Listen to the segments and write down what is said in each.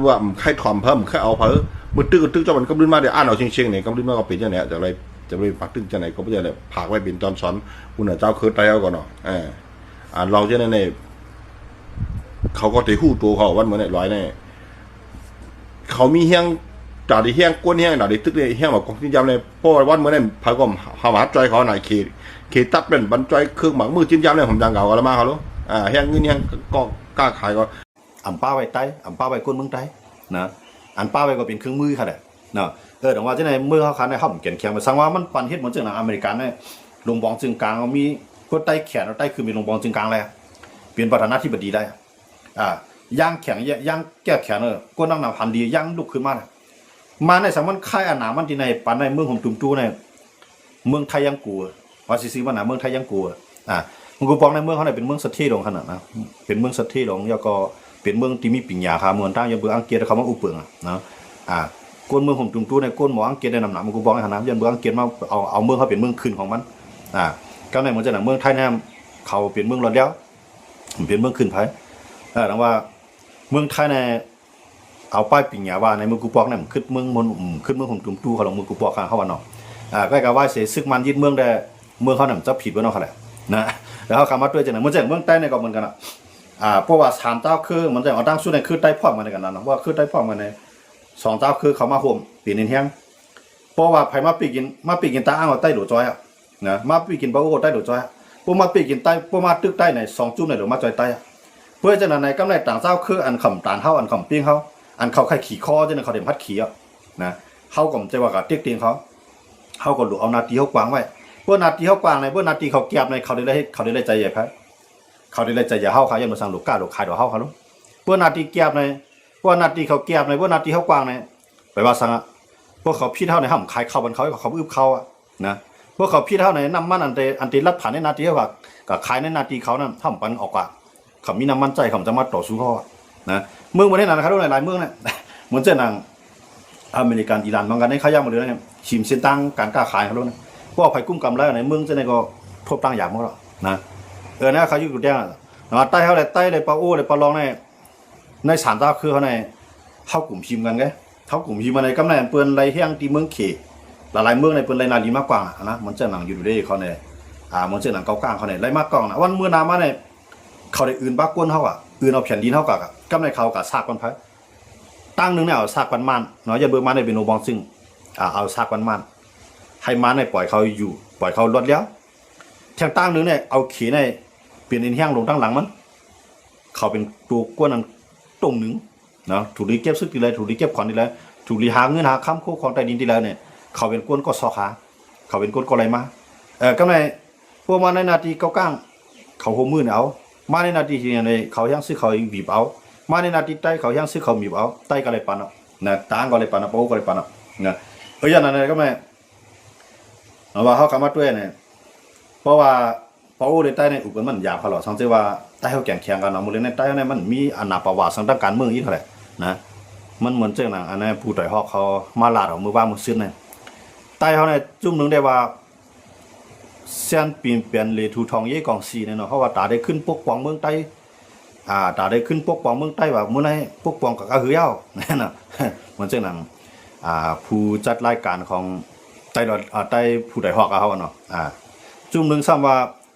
ວ່າໃຄຖອມເພີ່ມ ໃຄເອົາເພີ່ມ ມື້ຕຶກກໍຕຶກເຈົ້າ ມັນກຳລຶນມາ ດຽວອ່ານເອົາເຊັງໆນີ້ ກຳລຶນມາກໍເປັນຈັ່ງໃດ ຈະໄດ້ ຈະໄດ້ຝາກຕຶກຈັ່ງໃດ ກໍບໍ່ໄດ້ຝາກໄວ້ເປັນຕອນສອນ ຜູ້ໜ້າເຈົ້າຄືໄຕເຮົາກ່ອນເນາະ. ເອີ ອ່າ ລອງຈັ່ງໃດນີ້ ເຂົາກໍໄດ້ຮູ້ໂຕເຂົາ ວັນມື້ນີ້ ຫຼອຍນີ້ ເຂົາມີແຮງ ຕາໄດ້ແຮງ ກວນແຮງ ຕາໄດ້ຕຶກໄດ້ແຮງ ວ່າກອງຈິນຢາມນີ້ ເພາະວ່າວັນມື້ນີ້ ໃຜກໍຫາມາຈອຍເຂົານະ ເຂ ເຂຕັດແມ່ນບັນຈອຍ ເຄື່ອງໝາກມືຈິນຢາມນີ້ ຜົມຈັ່ງເຂົາກໍລະມາເຂົາໂລດ. ອ່າ ແຮງເງິນແຮງກໍ ຄ້າຂາຍກໍ ອຳປາໄວ້ໃຕ້ ອຳປາໄວ້ກົ້ນເມືອງໃຕ້ນະ ອັນປາໄວ້ກໍເປັນເຄື່ອງມືຫັ້ນແຫຼະເນາະ. ເອີ ດັ່ງວ່າຈັ່ງໃດ ເມືອງເຮົາຄັນໄດ້ ເຮົາແກ່ນແຂງໄປ ສັງວ່າມັນປັນເຮັດໝົດຈັ່ງນະ ອາເມລິກັນນີ້ ລົງບອງຈຶ່ງກາງ ເຮົາມີຄົນໃຕ້ແຂນ ເອົາໃຕ້ຂຶ້ນໄປລົງບອງຈຶ່ງກາງແລ້ວ ເປັນປະທານາທິບໍດີໄດ້ ອ່າ ຢ່າງແຂງ ຢ່າງແກ້ວແຂນ ເອີ ຄົນນັກນຳພັນດີ ຢ່າງລຸກຂຶ້ນມາ ມາໃນສະມັນຂາຍອານາມັນທີ່ໃນ ປານໃນເມືອງຫົມຕຸມຕູໃນ ເມືອງໄທຍັງກູ ວ່າຊິຊື່ມັນນະ ເມືອງໄທຍັງກູ. ອ່າ ມັນກູປອງໃນເມືອງເຮົານີ້ເປັນເມືອງສະເທຫຼວງຂະໜາດນະ ເປັນເມືອງສະເທຫຼວງ ແລ້ວກໍເປັນເມືອງທີ່ມີປິງຍາຄາເມືອງຕ່າງ ຢ່າເບິ່ງອັງກິດເຂົາມາອຸເປິງອະນະ. ອ່າ ຄົນເມືອງຫົມຕຸມຕູໃນ ຄົນໝໍອັງກິດໃນນຳໜາ ມັນກູປອງໃນຫັ້ນນະ ຢ່າເບິ່ງອັງກິດມາເອົາ ເອົາເມືອງເຮົາເປັນເມືອງຂຶ້ນຂອງມັນ. ອ່າ ກໍໃນເມືອງຈັ່ງນັ້ນ ເມືອງໄທແນມ ເຂົາເປັນເມືອງລອດແລ້ວ ເປັນເມືອງຂຶ້ນໄພ. ເອີ ດັ່ງວ່າເມືອງໄທໃນ ເອົາປ້າຍປິງຍາວ່າໃນເມືອງກູປອກນັ້ນ ຄຶດເມືອງມົນ ອືມ ຄຶດເມືອງຫົມຕຸມຕູເຂົາລະເມືອງກູປອກຂ້າງເຮົາວ່າເນາະ. ອ່າ ໃກ້ກັບວ່າເສ ຊຶກມັນຍຶດເມືອງແດ່ ເມືອງເຮົານັ້ນຈະຜິດເບິດເນາະ ເຂົາແຫຼະນະ. ແລ້ວເຮົາກະມາຕົວະຈັ່ງນັ້ນ ເໝືອນຈັ່ງເມືອງໃຕ້ນີ້ກໍເໝືອນກັນນະ. ອ່າ ເພາະວ່າສາມເຈົ້າຄື ເໝືອນຈັ່ງເອົາຕັ້ງຊຸດໃນຄືໃຕ້ພ້ອມກັນນະ ເພາະວ່າຄືໃຕ້ພ້ອມກັນໃນ ສອງເຈົ້າຄືເຂົາມາຮ່ວມເປັນແຮງ ເພາະວ່າໃຜມາປີ້ກິນ ມາປີ້ກິນຕາອ່າງກໍໃຕ້ໂຫຼຈອຍອະນະ ມາປີ້ກິນປາໂອ້ໃຕ້ໂຫຼຈອຍອະ ພວກມາປີ້ກິນໃຕ້ ພວກມາຕຶກໃຕ້ໃນສອງຈຸ້ມໃນໂຫຼມາຈອຍໃຕ້ອະ. ເພາະເຮັດຈັ່ງນັ້ນໃນກຳໃນຕ່າງເຈົ້າຄືອັນຄຳຕານເຮົາ ອັນຄຳປິງເຮົາ ອັນເຂົາໄຂ່ຂີ້ຄໍຈັ່ງນັ້ນ ເຂົາເຕັມພັດຂີ້ອະນະ. ເຮົາກໍບໍ່ໃຈວ່າກະເຕັກເຕັງເຂົາ ເຮົາກໍຫຼວງເອົາໜ້າທີ່ເຮົາກວ້າງໄວ້ ເພາະໜ້າທີ່ເຮົາກວ້າງໃນ ເພາະໜ້າທີ່ເຂົາແກບໃນ ເຂົາໄດ້ ເຂົາໄດ້ໃຈໃຫຍ່ໃຜ ເຂົາໄດ້ໃຈໃຫຍ່ເຮົາ ເຂົາຍັງບໍ່ສັ່ງໂລກກ້າໂລກຂາຍດອກເຮົາ ເຂົາ ເພາະໜ້າທີ່ແກບໃນ ເພາະໜ້າທີ່ເຂົາແກບໃນ ເພາະໜ້າທີ່ເຮົາກວ້າງໃນ ໄປວ່າສັງອະ ພວກເຂົາຜິດເຮົາໃນ ເຮົາຂາຍເຂົ້າບັນເຂົາ ເຂົາອຶບເຂົາອະນະ. ພວກເຂົາຜິດເຮົາໃນ ນ້ຳມັນອັນເຕ ອັນເຕລັດຜ່ານໃນໜ້າທີ່ເຮົາ ກະຂາຍໃນໜ້າທີ່ເຂົານັ້ນ ເຮົາປັນອອກກວ່າ ເຂົາມີນ້ຳມັນໃຊ້ ເຂົາຈະມາຕໍ່ສູ້ເຮົາອະນະ. ເມືອງບໍ່ໄດ້ນັ້ນ ເຂົາຫຼາຍໆເມືອງນະ ເໝືອນເຊັ່ນໜັງ ອາເມລິກັນ ອີຣານ ມັນກັນໃນຂະຫຍາມາເລີຍນະ ຖິ້ມເສັ້ນທາງການຄ້າຂາຍເຂົາໂລດນະ. ເພາະວ່າໃຜກຸ້ມກຳໄດ້ໃນເມືອງຈັ່ງໃດກໍທົບຕັ້ງຢາມໝົດແລ້ວນະ. ເອີ ນະ ເຂົາຢູ່ແດງນະ ໃຕ້ເຮົາແຫຼະ ໃຕ້ແລະປາໂອ້ແລະປາລອງໃນ ໃນສາມເຈົ້າຄືເຮົາໃນ ເຮົາກຸມຮີມກັນໄງ ເຮົາກຸມຮີມມາໃນກຳໃນ ເພິ່ນໄລ່ແຮງທີ່ເມືອງເຂ ຫຼາຍໆເມືອງໃນ ເພິ່ນໄລ່ນາລີມາກວ້າງນະ ເໝືອນເຊັ່ນໜັງ UWA ເຂົາໃນ ອ່າ ເໝືອນເຊັ່ນໜັງ ເກົ້າກ້າງເຂົາໃນ ໄລ່ມາກວ້າງນະ. ວັນມື້ໜ້າມາໃນ ເຂົາໄດ້ອື່ນປາກົນເຮົາອະ ອື່ນເອົາແຜ່ນດິນເຮົາກະ ກຳໃນເຂົາກະສາກປັນໃຜ ຕັ້ງໜຶ່ງໃນເອົາສາກປັນມານເນາະ ຢ່າເບິ່ງມານໃນເປັນໂນບອງຊຶງ ອ່າ ເອົາສາກປັນມານ ໃຫ້ມານໃນປ່ອຍເຂົາຢູ່ ປ່ອຍເຂົາລອດແລ້ວ. ແທງຕັ້ງໜຶ່ງໃນເອົາເຂໃນເປັນເອັນແຮງລົງຕັ້ງຫຼັງມັນ ເຂົາເປັນໂຕກວນນັ້ນຕົງໜຶ່ງ ເນາະ ຖືກລີເກັບຊຶກທີໃດ ຖືກລີເກັບຂວັນທີໃດ ຖືກລີຫາເງິນຫາຄຳໂຄຂອງໃຕ້ດິນທີໃດນີ້ ເຂົາເປັນຄົນກໍຊອກຫາ ເຂົາເປັນຄົນກໍໄລ່ມາ. ເອີ ກຳໃນ ພວກມາໃນໜ້າທີ່ເກົ້າກ້າງ ເຂົາໂຮມມືນເອົາ ມາໃນໜ້າທີ່ທີ່ໃນ ເຂົາແຮງຊຶກເຂົາບີບເອົາ ມາໃນໜ້າທີ່ໃຕ້ ເຂົາແຮງຊຶກເຂົາບີບເອົາ ໃຕ້ກໍໄດ້ປັນເນາະ ນະ ຕາງກໍໄດ້ປັນເນາະ ປາໂອ້ກໍໄດ້ປັນເນາະ ນະ. ເອີ ຢ່າງນັ້ນນະ ກຳໃນ ເອົາວ່າເຮົາກະມາຕົວະນີ້ ເພາະວ່າ ປາໂອ້ ແລະ ໃຕ້ໃນອຸບກັນມັນຢາກເຂົາຫຼໍ່ ສັງເກດວ່າໃຕ້ເຮົາແຂງແຂງກັນເນາະ ໝູ່ເລນໃນໃຕ້ເຮົານີ້ມັນມີອານາປະຫວາດສັງທາງການເມືອງອີກຫັ້ນແຫຼະນະ. ມັນເໝືອນຈັ່ງໜັງອັນນັ້ນ ຜູ້ໄຕ້ຮອກເຂົາມາລາດເອົາມື້ວານມື້ຊືນນີ້ ໃຕ້ເຮົານີ້ຈຸ້ມໜຶ່ງໄດ້ວ່າ ແຊນປິນ ປຽນເລ ທູທອງເຢ ກອງຊີ ແນ່ນອນ ເພາະວ່າຕາໄດ້ຂຶ້ນປົກປ້ອງເມືອງໃຕ້ ອ່າ ຕາໄດ້ຂຶ້ນປົກປ້ອງເມືອງໃຕ້ວ່າ ມື້ໃນປົກປ້ອງກະກະຮືເອົາ ແນ່ນອນ ເໝືອນຈັ່ງໜັງ ອ່າ ຜູ້ຈັດລາຍການຂອງໃຕ້ ອ່າ ໃຕ້ຜູ້ໄດ້ຮອກເຮົາເນາະ ອ່າ ຈຸ້ມໜຶ່ງຊ້ຳວ່າ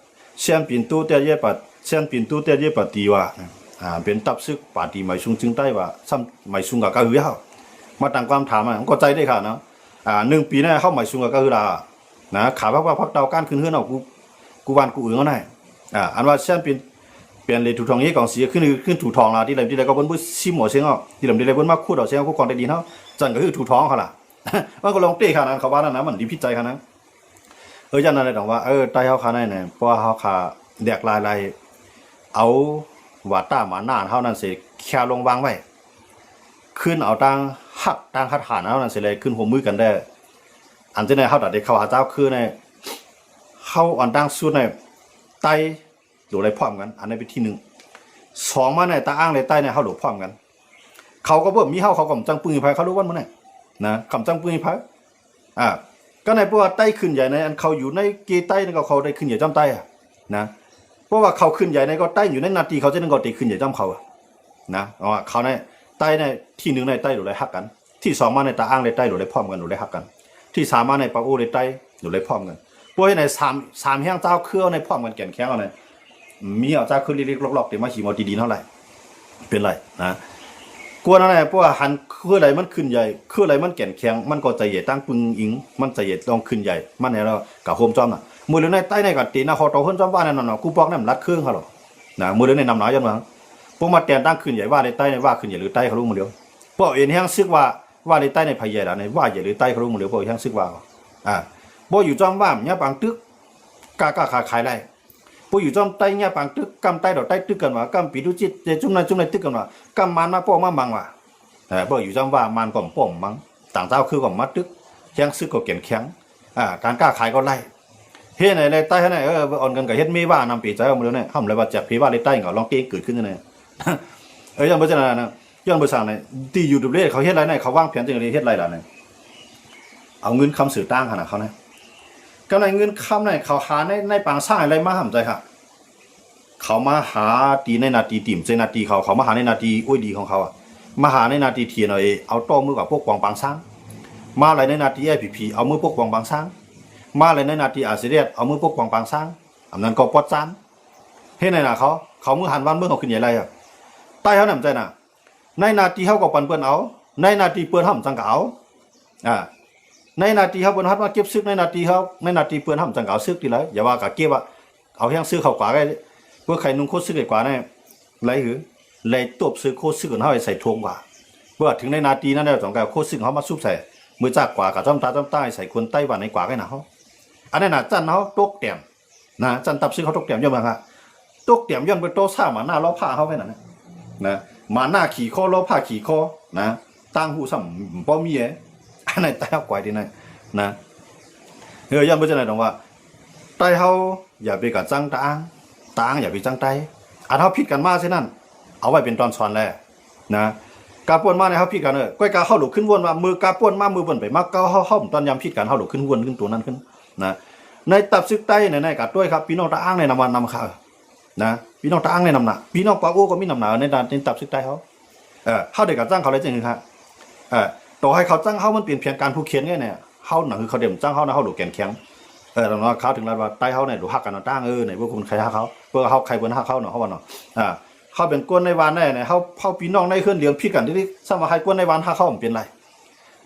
ແຊນປິນ ຕູແຕເຢຍປາ ແຊນປິນ ຕູແຕເຢຍປາຕີ ວ່າ ອ່າ ເປັນຕັບຊຶກປາຕີໄໝຊຸງຈຶງໃຕ້ ວ່າຊ້ຳໄໝຊຸງກະກະຮືເຮົາ ມາຕັ້ງຄວາມຖາມ ມັນກໍໃຈໄດ້ຄ່ະເນາະ ອ່າ ໜຶ່ງປີນະ ເຮົາໄໝຊຸງກະກະຮືລາ ນະ ຂາພັກ ພັກເຕົາ ການຂຶ້ນເຮືອນເຮົາ ກູ ກູບ້ານກູເອີງເຮົານະ ອ່າ ອັນວ່າແຊນປິນ ປຽນເລ ທູທອງເຢ ກອງຊີ ຂຶ້ນ ຂຶ້ນທູທອງລາ ທີ່ໃດ ທີ່ໃດກໍເພິ່ນບໍ່ຊິມເອົາເຊງເຮົາ ທີ່ໃດ ທີ່ໃດເພິ່ນມາຂຸດເອົາເຊງເຮົາ ຄຸດຄອງໃຕ້ດິນເຮົາ ຈັ່ງກະຄືທູທອງເຮົາລະ ມັນກໍລອງເຕະຂະນັ້ນ ເຂົາວ່ານັ້ນນະ ມັນດີຜິດໃຈຂະນັ້ນ ເອີ ຈັ່ງນັ້ນແຫຼະ ຕ້ອງວ່າ ເອີ ໃຕ້ເຮົາຂະໃນນະ ເພາະວ່າເຮົາຂະແຫຼກລາຍໄລ່ ເອົາຫວາດຕາມານານເຮົານັ້ນເສ ແຄລົງວາງໄວ້ ຂຶ້ນເອົາຕັ້ງຮັກ ຕັ້ງຮັກຖານເຮົານັ້ນເສ ແລະ ຂຶ້ນຮ່ວມມືກັນແດ່ ອັນຈັ່ງໃດເຮົາຕາໄດ້ເຂົ້າຫາເຈົ້າຄືໃນ ເຮົາອັນຕັ້ງຊຸດໃນ ໃຕ້ ໂດໄດ້ພ້ອມກັນ ອັນນັ້ນເປັນທີໜຶ່ງ ສອງມາໃນຕາອ່າງ ແລະ ໃຕ້ໃນ ເຮົາໂດດພ້ອມກັນ ເຂົາກໍບໍ່ມີເຮົາ ເຂົາກໍບໍ່ຈັ່ງປຶງໃຜ ເຂົາໂດດວັນມື້ນີ້ນະ ເຂົາຈັ່ງປຶງໃຜ ອ່າ ກໍໃນເພາະວ່າໃຕ້ຂຶ້ນໃຫຍ່ໃນ ອັນເຂົາຢູ່ໃນເກໃຕ້ນັ້ນກໍເຂົາໄດ້ຂຶ້ນໃຫຍ່ຈ້ຳໃຕ້ນະ ເພາະວ່າເຂົາຂຶ້ນໃຫຍ່ໃນກໍໃຕ້ຢູ່ໃນໜ້າທີ່ເຂົາ ຈະນັ້ນກໍໄດ້ຂຶ້ນໃຫຍ່ຈ້ຳເຂົານະ ເພາະວ່າເຂົາໃນ ໃຕ້ໃນທີໜຶ່ງໃນໃຕ້ໂດໄລຮັກກັນ, ທີສອງມາໃນຕາອ່າງໃນໃຕ້ໂດໄລພ້ອມກັນ ໂດໄລຮັກກັນ, ທີສາມມາໃນປາໂອໃນໃຕ້ໂດໄລພ້ອມກັນ. ພວກເຮັດໃຫ້ສາມ ສາມແຮງເຈົ້າເຄືອໃນພ້ອມກັນແກ່ນແຂງເອົາໃນ ມີເອົາຈາກຄືເລັກໆລັອກໆ ທີ່ມາຫິມເອົາທີ່ດິນເຮົາໄຫຼ ເປັນໄລນະ. ກວນເອົາໃນ ເພາະວ່າຫັນຄືໃດມັນຂຶ້ນໃຫຍ່ ຄືໃດມັນແກ່ນແຂງ ມັນກໍໃຈໃຫຍ່ຕັ້ງປຶງອີງ ມັນໃຈໃຫຍ່ຕ້ອງຂຶ້ນໃຫຍ່ ມັນແລ້ວກະໂຮມຈອມນະ. ມື້ເລີວໃນໃຕ້ໃນກະຕີນະ ເຂົາຕໍ່ເຮືອນຈອມບ້ານນັ້ນນະ ກູປອກນັ້ນລັດເຄິ່ງເຂົາໂລດນະ. ມື້ເລີວໃນນຳໜາວ ຍ້ອນວ່າ ພວກມາແຕ່ນຕັ້ງຂຶ້ນໃຫຍ່ ວ່າໃນໃຕ້ໃນ ວ່າຂຶ້ນໃຫຍ່ຫຼືໃຕ້ເຂົາລົງມື້ເລີວ. ພວກເອັນແຮງຊຶກວ່າ ວ່າໃນໃຕ້ໃນໃຜໃຫຍ່ລະ ໃນວ່າໃຫຍ່ຫຼືໃຕ້ເຂົາລົງມື້ເລີວ. ພວກເອັນແຮງຊຶກວ່າ ອາ ບໍ່ຢູ່ຈອມວ່າ ຍາມປາງຕຶກ ກາ ກາຂາຍຂາຍໄລ ບໍ່ຢູ່ຈອມໃຕ້ຍາປາງຕຶກ ກຳໃຕ້ດອກໃຕ້ຕຶກກັນວ່າ ກຳປີດຸຈິດ ເຈຈຸມນັ້ນຈຸມໃດຕຶກກັນວ່າ ກຳມານມາປ້ອງມາມັງວ່າ ເອີ ບໍ່ຢູ່ຈອມວ່າ ມານກໍປ້ອງມັງ ຕ່າງຊາວຄືກໍມາຕຶກ ແຮງຊຶກກໍແກ່ນແຂງ ອາ ການຄ້າຂາຍກໍໄຫຼ ເຮັດໃຫ້ໄລໃຕ້ຫັ້ນ ເອີ ອ່ອນກັນກໍເຮັດເມວານຳປີໃຈເອົາໝົດແລ້ວນີ້ ຫ້າມໄລວ່າແຈກເພວາໄລໃຕ້ກໍລອງເກງເກີດຂຶ້ນນະ. ເອີ ຍ້ອນເພາະສະນັ້ນນະ ຍ້ອນເພາະສະນັ້ນນະ ທີ່ຢູ່ດູເລດເຂົາເຮັດໄລໃນ ເຂົາວາງແຜນຈັ່ງໃດເຮັດໄລລະນີ້ ເອົາເງິນຄຳສື່ຕ່າງຫັ້ນນະ ເຂົານະ ກໍໃນເງິນຄຳໃນ ເຂົາຫາໃນ ໃນປາງຊ້າງໄລມາຫ້າມໃຈ ເຂົາມາຫາຕີໃນໜ້າຕີ ຕີມໃສ່ໜ້າຕີເຂົາ ເຂົາມາຫາໃນໜ້າຕີໂອ້ຍດີຂອງເຂົາ ມາຫາໃນໜ້າຕີທີເອັນເອລເອ ເອົາຕໍ່ມືກັບປົກປ້ອງປາງຊ້າງ ມາໄລໃນໜ້າຕີເອສພີພີ ເອົາມືປົກປ້ອງປາງຊ້າງ ມາໄລໃນໜ້າຕີອາຊີເດດ ເອົາມືປົກປ້ອງປາງຊ້າງ ອັນນັ້ນກໍປອດຈານ ເຮັດໃຫ້ໜ້າເຂົາ ເຂົາມືຫັນບ້ານເມືອງເຂົາຂຶ້ນໃຫຍ່ໄລ ໃຕ້ເຮົານຳໃຈນະ ໃນໜ້າທີ່ເຮົາກໍປັນເພິ່ນເອົາ ໃນໜ້າທີ່ເພິ່ນຫ້າມຈັ່ງກະເອົາ ອາ ໃນໜ້າທີ່ເຮົາເພິ່ນຮັດມາເກັບຊຶກ ໃນໜ້າທີ່ເຮົາ ໃນໜ້າທີ່ເພິ່ນຫ້າມຈັ່ງກະເອົາຊຶກຕິໄລ ຢ່າວ່າກະເກັບອະ ເອົາແຮງຊຶກເຂົ້າກວ່າໄດ້ ເພື່ອໃຄນຸ່ງໂຄຊຶກໄດ້ກວ່າແນ່ ໄລຫື ໄລຕົບຊຶກໂຄຊຶກເຮົາໃຫ້ໃສ່ທົ່ງກວ່າ ເມື່ອເຖິງໃນໜ້າທີ່ນັ້ນແລ້ວ ຕ້ອງກະໂຄຊຶກເຮົາມາຊຸບໃສ່ ເມື່ອຈາກກວ່າກະຈ້ອມຕາຈ້ອມຕາໃຫ້ໃສ່ຄົນໄຕ້ຫວັນໃນກວ່າໄດ້ນະເຮົາ ອັນນັ້ນນະ ຈັ່ນເຮົາຕົກແຕ້ມ ນະ ຊັ້ນຕັບຊຶກເຮົາຕົກແຕ້ມຍ້ອນຫຍັງ ຕົກແຕ້ມຍ້ອນໄປຕໍ່ຊ້າມານາລໍພາເຮົາແຄ່ນັ້ນນະ ນະ ມານາຂີ່ຄໍລໍພາຂີ່ຄໍນະ ຕ່າງຫູຊ້ຳບໍ່ມີເອ ອັນນັ້ນໃຕ້ເຮົາກວາຍທີ່ນັ້ນນະ ເອີ ຢ້ານບໍ່ຈັ່ງໃດດອກວ່າ ໃຕ້ເຮົາຢ່າໄປກະຈັງຕາອ່າງ ຕາອ່າງຢ່າໄປຈັງໃຕ້ ອັນເຮົາຜິດກັນມາເຊັ່ນນັ້ນ ເອົາໄວ້ເປັນຕອນສອນແລ ນະ ກາປ່ວນມາໃນເຮົາຜິດກັນ ເອີ ກ້ອຍກາເຮົາຫຼູກຂຶ້ນວົນວ່າ ມື້ກາປ່ວນມາ ມື້ເພິ່ນໄປມາເກົ່າ ເຮົາ ເຮົາບໍ່ຕ້ອນຍາມຜິດກັນ ເຮົາຫຼູກຂຶ້ນວົນຂຶ້ນໂຕນັ້ນຂຶ້ນ ນະ ໃນຕັບຊຶກໃຕ້ໃນ ໃນກາດ້ວຍຄັບ ພີ່ນ້ອງຕາອ່າງໃນນຳວ່ານຳຄ່າ ນະ ພີ່ນ້ອງຕາອ່າງໃນນຳໜ້າ ພີ່ນ້ອງປາໂອກໍມີນຳໜ້າໃນ ໃນຕັບຊຶກໃຕ້ເຮົາ ເອີ ເຮົາໄດ້ກາຈ້າງເຂົາໄດ້ຈັ່ງຊີ້ ເອີ ຕໍ່ໃຫ້ເຂົາຈ້າງເຮົາ ມັນເປັນແຜນການຜູກແຂນໄງ ເຮົາໜັງຄືເຂົາເດ້ມາຈ້າງເຮົານະ ເຮົາຫຼູກແກ່ນແຂງ ເອີ ແລ້ວເນາະ ເຂົາເຖິງລັດວ່າ ໃຕ້ເຮົານີ້ຫຼູກຮັກກັນນະ ຕ່າງ ເອີ ໃນພວກຄົນໃຄຮັກເຮົາ ເພາະເຮົາໃຄເພິ່ນຮັກເຮົາເນາະ ເຮົາວ່າເນາະ ອາ ເຮົາເປັນຄົນໃນບ້ານໃນ ເຮົາ ເຮົາພີ່ນ້ອງໃນເຮືອນດຽວຜິດກັນຕິ ຊ້ຳວ່າໃຫ້ຄົນໃນບ້ານຮັກເຮົາມັນເປັນໄລ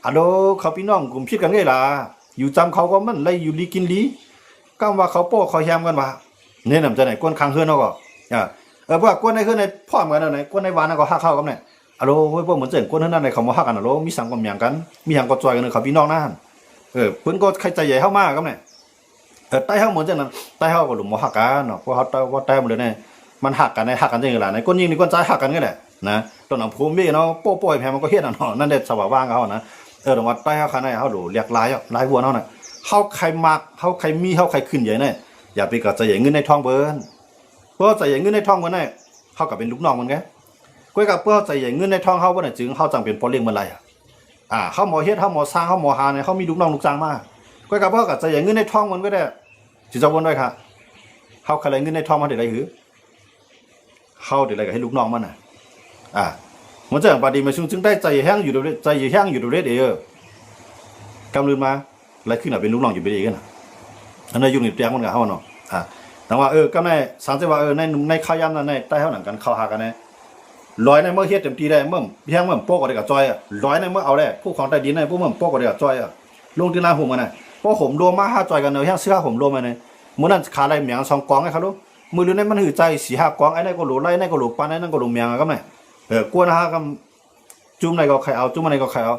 ອາໂດ ເຂົາພີ່ນ້ອງກຸມຜິດກັນເລີຍລະ ຢູ່ຈຳເຂົາກໍມັນໄດ້ຢູ່ດີກິນດີ ກຳວ່າເຂົາປ້ອເຂົາແຮມກັນວ່າ ແນະນຳຈັ່ງໃດ ຄົນຂ້າງເຮືອນເຮົາກໍ ເອີ ເອີ ເພາະວ່າຄົນໃນເຮືອນໃນພ້ອມກັນແລ້ວໃນ ຄົນໃນບ້ານເຮົາກໍຮັກເຮົາກັບແນະ ອາໂດ ໂອ້ຍ ບໍ່ເໝືອນຈັ່ງຄົນເຮືອນນັ້ນໃດ ເຂົາບໍ່ຮັກກັນອາໂດ ມີສັງກໍແມ່ງກັນ ມີຫຍັງກໍຊ່ອຍກັນ ເຂົາພີ່ນ້ອງນະ ເອີ ເພິ່ນກໍໃຄໃຈໃຫຍ່ເຮົາມາກັບແນະ ເອີ ໃຕ້ເຮົາເໝືອນຈັ່ງນັ້ນ ໃຕ້ເຮົາກໍຫຼູມບໍ່ຮັກກັນເນາະ ພວກເຮົາ ເວົ້າໃຕ້ເຮົາເລີຍນີ້ ມັນຮັກກັນໃນ ຮັກກັນຈັ່ງໃດລະ ໃນຄົນຍິງໃນຄົນຊາຍຮັກກັນນີ້ແຫຼະນະ ຕອນນັ້ນຜົວເມຍເນາະ ໂປ້ໆແຜ່ມັນກໍເຮັດນະເນາະ ນັ້ນແຫຼະສະຫວາວາງເຮົານະ ເອີ ຕ້ອງວ່າໃຕ້ເຮົາຄັນໃດ ເຮົາຫຼູແຫຼກຫຼາຍ ຫຼາຍຫົວເຮົານະ ເຮົາໃຄມັກ ເຮົາໃຄມີ ເຮົາໃຄຂຶ້ນໃຫຍ່ນະ ຢ່າໄປກະໃຈໃຫຍ່ເງິນໃນທອງເພິ່ນ ເພາະໃຈໃຫຍ່ເງິນໃນທອງເພິ່ນນະ ເຮົາກໍເປັນລູກນ້ອງເພິ່ນໄງ ກ້ອຍກະເພາະໃຈໃຫຍ່ເງິນໃນທອງເຮົາເພິ່ນນະ ຈຶ່ງເຮົາຈັ່ງເປັນພໍ່ລ້ຽງເພິ່ນໄດ້ ອາ ເຮົາໝໍເຮັດ ເຮົາໝໍສ້າງ ເຮົາໝໍຫາໃນ ເຮົາມີລູກນ້ອງລູກຈ້າງມາ ກ້ອຍກະເພາະກະໃຈໃຫຍ່ເງິນໃນທອງມັນກໍໄດ້ ຊິຈະວົນໄວ້ຄ່ະ ເຮົາໃຄໄດ້ເງິນໃນທອງມາແຕ່ໃດຫື ເຮົາແຕ່ໃດກະເຮັດລູກນ້ອງມັນນະ ອາ ມັນຈັ່ງປາດີມາຊຸງຈຶ່ງໄດ້ໃຈແຮງຢູ່ ໃຈແຮງຢູ່ເດ້ ກຳລືນມາ ໄລ່ຂຶ້ນເອົາເປັນລູກນ້ອງຢູ່ເບເອກັນນະ ອັນນັ້ນຢູ່ໃນແຕ່ງມັນກັບເຮົາເນາະ ອາ ແຕ່ວ່າ ເອີ ກຳໃນ ສັງເກດວ່າ ເອີ ໃນ ໃນຄາວຍາມນັ້ນໃນ ໃຕ້ເຮົານັ້ນກັນເຂົ້າຫາກັນແນ ລອຍໃນເມື່ອເຮັດເຕັມທີ່ໄດ້ ເມື່ອແຮງເມື່ອໂປະກໍໄດ້ກະຈ່ອຍ ລອຍໃນເມື່ອເອົາແລ້ວ ຜູ້ຂອງໃຕ້ດິນໃນ ຜູ້ເມື່ອໂປະກໍໄດ້ກະຈ່ອຍ ລົງທີ່ລານໂຮມກັນນະ ພໍໂຮມລວມມາຫາຈ່ອຍກັນ ເອົາແຮງເສືອໂຮມລວມມານີ້ ມື້ນັ້ນຂາໄລ່ແມງສອງກອງໃຫ້ເຂົາ ມື້ອື່ນໃນມັນຫືໃຈສີ່ຫ້າກອງ ໄອ້ນັ້ນກໍໂຫຼໄລ່ ໄອ້ນັ້ນກໍໂຫຼປັນ ໄອ້ນັ້ນກໍໂຫຼແມງກັບນະ ເອີ ກວນຫາກັນ ຈຸ້ມໃດກໍໃຄເອົາ ຈຸ້ມໃດກໍໃຄເອົາ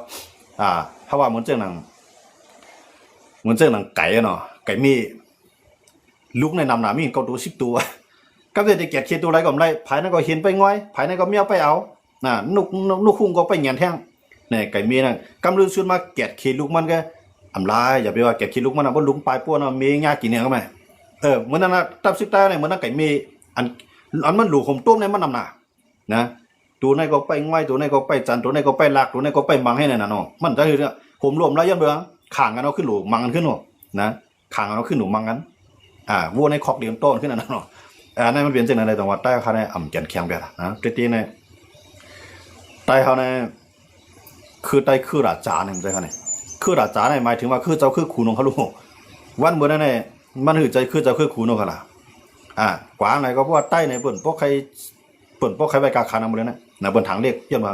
ອາ ເຮົາວ່າໝູນເຈີໜັງ ໝູນເຈີໜັງໄກ່ເນາະ ໄກ່ມີ ລຸກໃນນຳໜ້າມີເກົ້າໂຕສິບໂຕ ກັບເວລາແກດເຂດໂຕໃດກໍບໍ່ໄດ້ ໃຜນັ້ນກໍເຫັນໄປງອຍ ໃຜນັ້ນກໍແມວໄປເອົາ ນະ ນົກ ນົກ ນົກຮຸ່ງກໍໄປແຫງນແທງ ແນ່ ໄກ່ເມນັ້ນ ກຳລືນສຸດມາແກດເຂດລຸກມັນກໍອຳລາຍ ຢ່າໄປວ່າແກດເຂດລຸກມັນນະ ບໍ່ລຸກປາຍປົວນະ ເມຍາກິນແຮງກໍແມ່ ເອີ ມື້ນັ້ນນະ ຕັບຊຶກໃຕ້ໃນມື້ນັ້ນໄກ່ເມ ອັນ ອັນມັນຫຼູໂຮມໂຕ້ມໃນມັນນຳໜ້າ ນະ ໂຕໃນກໍໄປງອຍ ໂຕໃນກໍໄປຈັນ ໂຕໃນກໍໄປລາກ ໂຕໃນກໍໄປມັງໃຫ້ນັ້ນນະເນາະ ມັນຈະເຮັດໃຫ້ໂຮມລວມລາຍຍ້ອນເບິ່ງ ຂ້າງກັນເອົາຂຶ້ນໂຫຼມັງກັນຂຶ້ນເນາະ ນະ ຂ້າງກັນເອົາຂຶ້ນໂຫຼມັງກັນ ອາ ວັວໃນຄອກດຽວໂຕນຂຶ້ນນັ້ນນະເນາະ ອາ ນັ້ນມັນເປັນຈັ່ງນັ້ນແຫຼະ ຕ້ອງວ່າໃຕ້ເຮົາຄະແນນອຳແກ່ນແຂງແບບນະ ແຕ່ທີ່ໃນ ໃຕ້ເຮົານີ້ ຄືໃຕ້ຄືລາຈານນີ້ ໃຕ້ເຮົານີ້ ຄືລາຈານນີ້ ໝາຍເຖິງວ່າຄືເຈົ້າຄືຄູນົງເຮົາລູກ ວັນເມື່ອນັ້ນນີ້ ມັນຄືໃຈຄືເຈົ້າຄືຄູນົງຫັ້ນລະ. ອາ ກວາງໃດກໍເພາະວ່າໃຕ້ນີ້ເພິ່ນບໍ່ໃຄ່ ເພິ່ນບໍ່ໃຄ່ໄວ້ກາກຂັນນຳເລີຍນະ ນະ ເພິ່ນຖາງເລກ ຍ້ອນວ່າ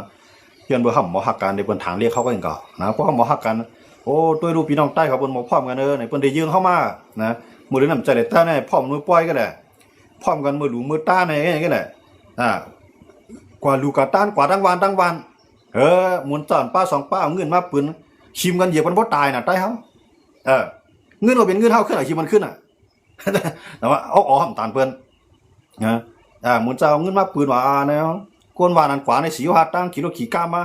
ຍ້ອນວ່າເຮົາບໍ່ຮັກກັນເດ້ ເພິ່ນຖາງເລກເຮົາກໍຍັງເກົ່ານະ ເພາະເຮົາບໍ່ຮັກກັນ. ໂອ້ ໂຕຍລູກພີ່ນ້ອງໃຕ້ເຮົາ ເພິ່ນບໍ່ພ້ອມກັນເອີ ນີ້ ເພິ່ນໄດ້ຢືມເຮົາມານະ ມື້ເດືອນນ້ຳໃຈໄດ້ແຕ່ໃນພ້ອມມືປ່ອຍກໍໄດ້ ພ້ອມກັນມື້ຫຼູມື້ຕາໃນນີ້ແຫຼະ. ອາ ກວ່າລູກກະຕານ ກວ່າທັງວານທັງວານ ເອີ ໝູນເຈົ້າປາສອງປາ ເອົາເງິນມາປຶນ ຖິ້ມກັນຢຽບກັນບໍ່ຕາຍນະ ໃຕ້ເຮົາ. ເອີ ເງິນກໍເປັນເງິນເຮົາ ຄືນເອົາຖິ້ມກັນຄືນນະ ແຕ່ວ່າເອົາອອກຫຳຕານເພິ່ນນະ. ອາ ໝູນເຈົ້າເອົາເງິນມາປຶນວ່າ ອາ ແນວ ຄົນວ່ານັ້ນກວ່າໃນສີຫາດຕັ້ງຂີ່ລົດຂີ່ກາມາ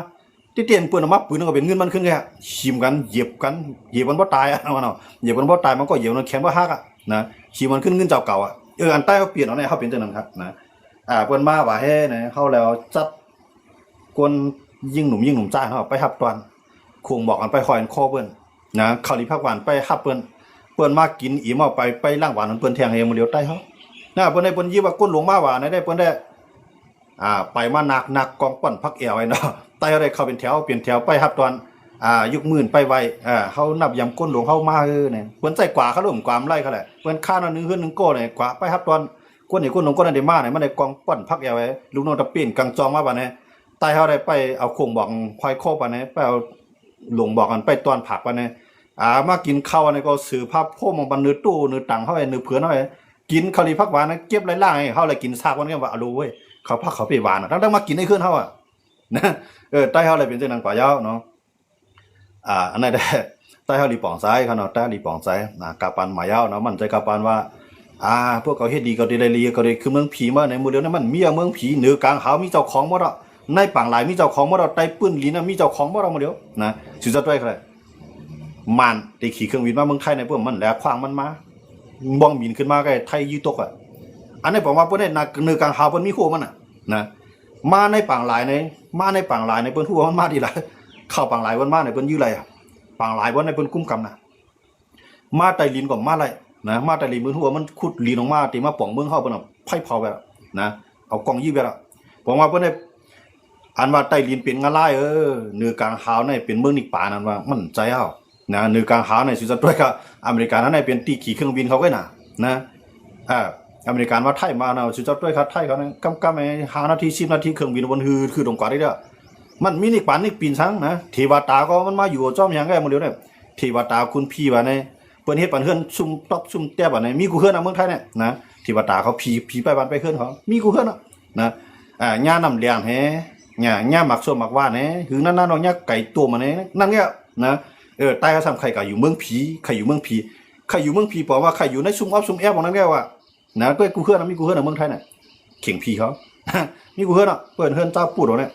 ຕິເຕນເພິ່ນເອົາມາປຶນກໍເປັນເງິນມັນຄືນແທ້ ຖິ້ມກັນຢຽບກັນ ຢຽບກັນບໍ່ຕາຍອະ ວ່າເນາະ ຢຽບກັນບໍ່ຕາຍ ມັນກໍຢຽບກັນແຂນບໍ່ຫັກອະນະ ຖິ້ມກັນຄືນເງິນເຈົ້າເກົ່າອະ. ເອີ ອັນໃຕ້ເຮົາປ່ຽນເອົາແນວ ເຮົາເປັນຈັ່ງນັ້ນຄັກນະ. ອາ ເພິ່ນມາວ່າແຮແນວ ເຮົາແລ້ວຈັດ ຄົນຍິງໜຸ່ມຍິງໜຸ່ມຊາຍເຮົາໄປຮັບຕ້ອນ ຄົງບອກກັນໄປຫ້ອຍອັນຄໍເພິ່ນນະ ເຂົ້າລີພັກຫວານໄປຮັບເພິ່ນ ເພິ່ນມາກິນອີ່ມເອົາໄປ ໄປລ້າງຫວານເພິ່ນແທງໃຫ້ໝູ່ຫຼຽວໃຕ້ເຮົານະ. ເພິ່ນໄດ້ ເພິ່ນຍິບວ່າກົນຫຼວງມາຫວານໄດ້ ເພິ່ນໄດ້ ອາ ໄປມານັກ ນັກກອງປ້ອນພັກແອວໄວ້ເນາະ ໃຕ້ເຮົາໄດ້ເຂົ້າເປັນແຖວ ເປັນແຖວໄປຮັບຕ້ອນ ອາ ຍົກມືໄປໄຫວ້ ອາ ເຮົານັບຢາມກົນຫຼວງເຮົາມາເອີ ນີ້ ເພິ່ນໃສ່ກວາເຂົາລົມກວາມໄລ່ເຂົາແຫຼະ ເພິ່ນຄານເອົາໜຶ່ງເຮືອນໜຶ່ງກໍນີ້ ກວາໄປຮັບຕ້ອນ ຄົນນີ້ຄົນໜຶ່ງ ຄົນນັ້ນໄດ້ມານີ້ ມັນໄດ້ກອງປ້ອນພັກແອວໄວ້ ລູກນ້ອງຕະເປນກາງຈອງມາບາດນີ້ ໃຕ້ເຮົາໄດ້ໄປເອົາຄົງບອກຄອຍຄໍບາດນີ້ ໄປເອົາຫຼວງບອກກັນໄປຕ້ອນຜັກບາດນີ້ ອາ ມາກິນເຂົ້າອັນນີ້ກໍເສືອຜ້າໂພມບັນເນີຕູ້ເນີຕັງເຮົາເນີເຜືອນເຮົາ ກິນເຂົ້າລີພັກຫວານ ເກັບໄລ່ລ້າງໃຫ້ເຮົາໄດ້ກິນຊາກວັນ ກໍວ່າ ອາໂລເວີຍ ເຂົ້າຜັກເຂົ້າເປຫວານ ຕັ້ງແຕ່ມາກິນໃນເຮືອນເຮົາອະນະ. ເອີ ໃຕ້ເຮົາໄດ້ເປັນຈັ່ງນັ້ນກວ່າຍາວເນາະ. ອາ ອັນນັ້ນແຫຼະ ໃຕ້ເຮົາລີປອງໃສເຂົາເນາະ ໃຕ້ລີປອງໃສນະ ກາປານໝາຍາວເນາະ ໝັ້ນໃຈກາປານວ່າ ອາ ພວກເຂົາເຮັດດີກໍໄດ້ ໄດ້ດີກໍໄດ້ ຄືເມືອງຜີມາໃນມື້ດຽວນີ້ ມັນມີເມືອງຜີ ເໜືອກາງຫາວມີເຈົ້າຂອງໝົດອະ ໃນປາງລາຍມີເຈົ້າຂອງໝົດອະ ໃຕ້ພື້ນດິນນະມີເຈົ້າຂອງໝົດອະ ມື້ດຽວນະ. ຊິຈະດ້ວຍໃຜ ມ່ານໄດ້ຂີ່ເຄື່ອງບິນມາເມືອງໄທໃນພວກມັນແຫຼະ ຂວາງມັນມາ ບ້ອງບິນຂຶ້ນມາກໍໄທຢືດຕົກອະ. ອັນນີ້ບອກວ່າເພິ່ນໃນເໜືອກາງຫາວເພິ່ນມີໂຄມັນນະ ນະ ມາໃນປາງລາຍໃນ ມາໃນປາງລາຍໃນ ເພິ່ນຮູ້ວ່າມັນມາທີ່ໃດ ເຂົ້າປາງລາຍເພິ່ນມາໃນ ເພິ່ນຢື້ໄລ່ ປາງລາຍເພິ່ນໃນ ເພິ່ນກຸມກຳນະ. ມາໃຕ້ດິນກໍມາໄລ່ນະ ມາໃຕ້ດິນເພິ່ນຮູ້ວ່າມັນຂຸດດິນອອກມາ ທີ່ມາປ່ອງເມືອງເຮົາ ເພິ່ນເອົາໄຟເຜົາໄປແລ້ວນະ ເອົາກ້ອງຢື້ໄປແລ້ວ. ບອກວ່າເພິ່ນໄດ້ ອັນວ່າໃຕ້ດິນເປັນງາລາຍ ເອີ ເໜືອກາງຫາວໃນເປັນເມືອງນິບປານ ອັນວ່າໝັ້ນໃຈເຮົານະ ເໜືອກາງຫາວໃນ ຊິຈະດ້ວຍກັບອາເມລິກາໃນ ເປັນທີ່ຂີ່ເຄື່ອງບິນເຂົາໄວ້ນະ ນະ. ອາ ອາເມລິກາມາໄທມານະ ຊິຈະດ້ວຍກັບໄທເຂົານະ ກຳໆໃຫ້ຫ້ານາທີ ສິບນາທີ ເຄື່ອງບິນມັນຮືດຄືດອງກວ່າໄດ້ເດີ້. ມັນມີນິບປານນິບປີນສັງນະ ເທວະຕາກໍມັນມາຢູ່ຈອມຫຍັງແກ່ມື້ດຽວນີ້ ເທວະຕາຄຸນພີວ່າໃນ ເພິ່ນເຮັດປານເຮືອນຊຸ່ມຕອບຊຸ່ມແຕບອັນນີ້ ມີກູເຮືອນນະເມືອງໄທນີ້ນະ ທີ່ວ່າຕາເຂົາຜີ ຜີໄປບ້ານໄປເຮືອນເຂົາ ມີກູເຮືອນນະ ນະ. ອາ ຫຍ້ານ້ຳແລງແຮ ຫຍ້າ ຫຍ້າໝາກສົ້ມໝາກຫວ່ານແຮ ຄືນັ້ນໆ ຫຍ້າໄກ່ຕົ້ມອັນນີ້ ນັ້ນແຫຼະນະ. ເອີ ໃຕ້ເຮົາຊ້ຳ ໃຜກະຢູ່ເມືອງຜີ ໃຜຢູ່ເມືອງຜີ ໃຜຢູ່ເມືອງຜີ ບອກວ່າໃຜຢູ່ໃນຊຸ່ມອອບຊຸ່ມແອບ ບອກນັ້ນແຫຼະວ່ານະ ເອີຍ ກູເຮືອນນະ ມີກູເຮືອນນະເມືອງໄທນະ ເຄັ່ງຜີເຂົາ ມີກູເຮືອນນະ ເພິ່ນເຮືອນເຈົ້າປູດເອົານີ້.